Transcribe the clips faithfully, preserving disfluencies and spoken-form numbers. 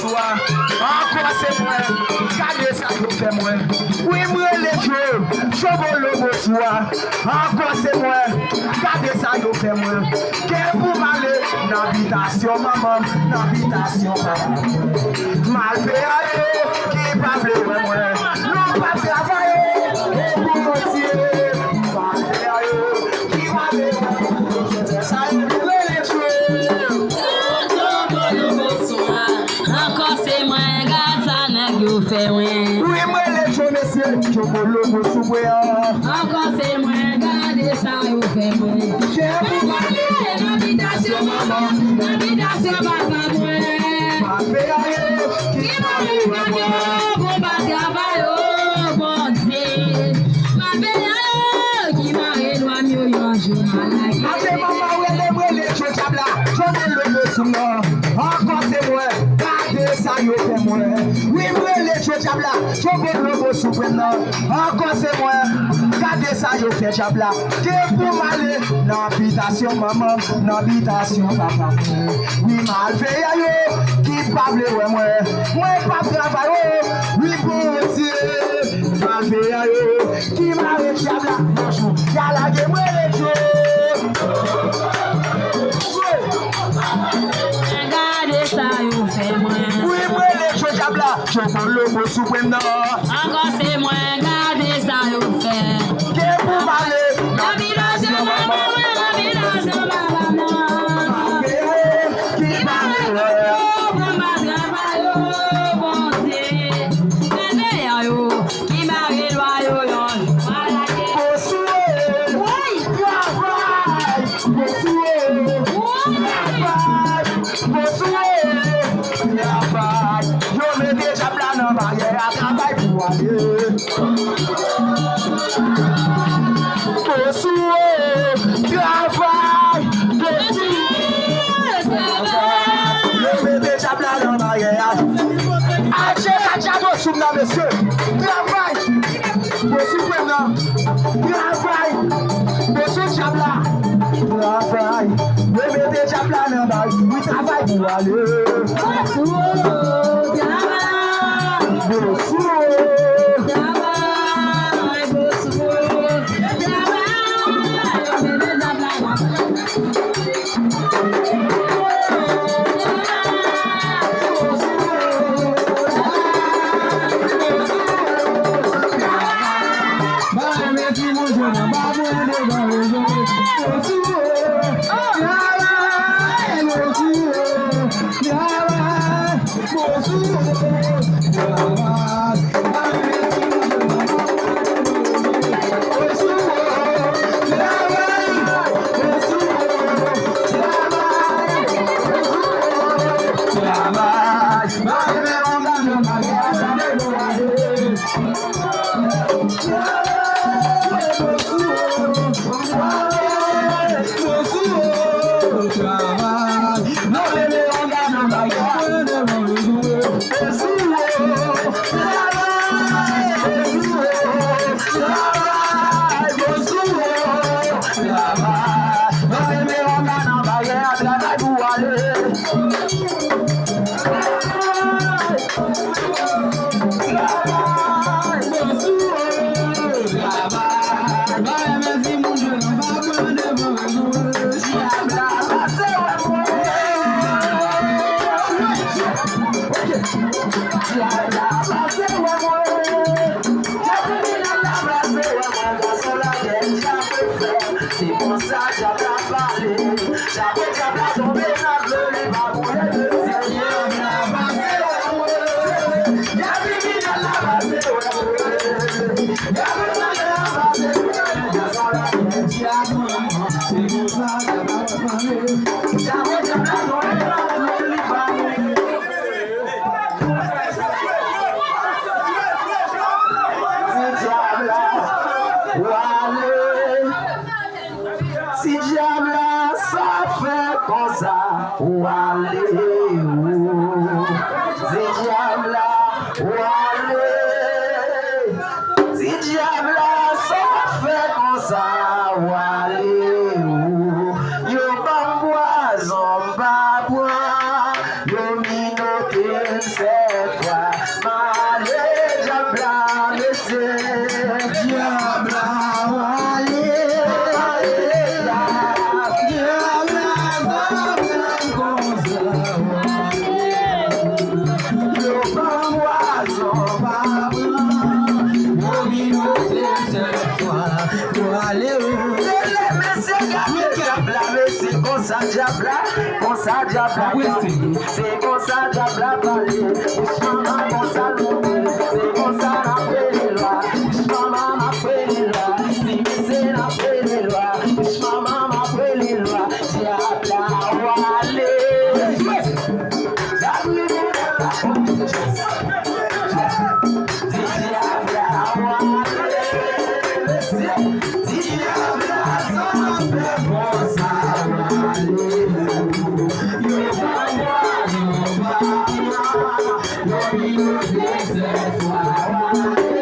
Swa, ankò se mwen, gade sa yo fè mwen. Wi, m rele Djo, Djo Bolo Boswa. Ankò se mwen, gade sa yo fè mwen. Gen pou m ale nan bitasyon manman m, nan bitasyon papa m. Malveyan yo ki pa vle wè mwen. Nou p ap travay, e pou Bondye. Malveyan yo ki pa vle wè mwen. Sa yo vle rele Djo. Ankò se mwen, gad sa nèg yo fè mwen. Wi, m rele Djo, mesye, Djo Bolo Boswa. Ankò se mwen, gade sa yo fè mwen. Chè pou gade nan bitasyon manman, nan bitasyon papa mwen. Malveyan yo ki pa vle wè mwen. Bon pa travay, o Bondye. Malveyan yo ki mare lwa m yo yon jou m a lage. Ate manman w rele m rele Djo Dyab la, Djo Bolo Boswa. Ankò se mwen, gade sa yo fè mwen. Wi, m rele Djo Dyab la, Djo Bolo Boswa nan. Ankò se mwen, gade sa yo fè Dyab la. Gen pou m ale nan bitasyon manman m, nan bitasyon papa mwen. Wi, malveyan yo ki pa vle wè mwen. Mwen p ap travay, o, wi, Bondye. Malveyan yo ki mare Dyab la. Yon jou y a lage mwen rele Djo. Gade sa yo fè mwen. Wi, m rele Djo Dyab la, Djo Bolo Boswa nan. Ankò se mwen, gade sa yo fè. Gen pou m ale nan bitasyon manman mwen, nan bitasyon papa mwen. Malveyan yo ki pa vle wè. Ki mare lwa yo yon jou. Boswa, woy, travay. Boswa, travay. Boswa, travay. Yo mete Dyab la nan baryè a, travay pou ale. Boswa, travay. Boswa, travay. Yo mete Dyab la nan baryè a. Aje ka Djo Boswa nan, mesye. Travay. Boswa nan. Travay. Boswa Dyab la. Travay. Yo mete Dyab la nan baryè. Wi, travay pou ale. Boswa, travay. Boswa. Travay, Boswa. Travay. Yo mete Dyab la nan baryè. Se konsa dyab la pale. Chapo dyab la tonbe nan dlo, li pa boule mesye. Dyab la pase wè mwen. Dyab kriminèl la pase wè mwen. Dyab kriminèl la pase wè mwen. Dyab la pase wè mwen. Se konsa dyab la pale. Chapo dyab la tonbe nan dlo, li pa boule. Sèt fwa, m ale dyab la, mesye. Dyab la, w ale. Dyab la, sa fè konsa, w ale. Yo ban m pwazon, pa pran. Yo vin mete sèt fwa, w ale. Mesye, gade dyab la, mesye, konsa dyab la. Konsa dyab la pale, se konsa dyab la pale. Wouch manman konsa l monte, se konsa n ap rele lwa. Wouch manman m ap rele lwa, ti mesye n ap rele lwa. Wouch manman m ap rele lwa, dyab la w ale. Dyab rive nan la pòt. Di dyab la w ale. Mesye, di dyab la sa fè konsa w ale. Yo pa bwa, yo pa bwa. Yo vin mete sèt fwa w ale.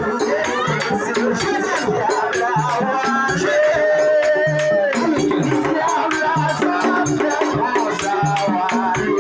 Mesye, di dyab la w ale. Dyab la sa fè konsa w ale.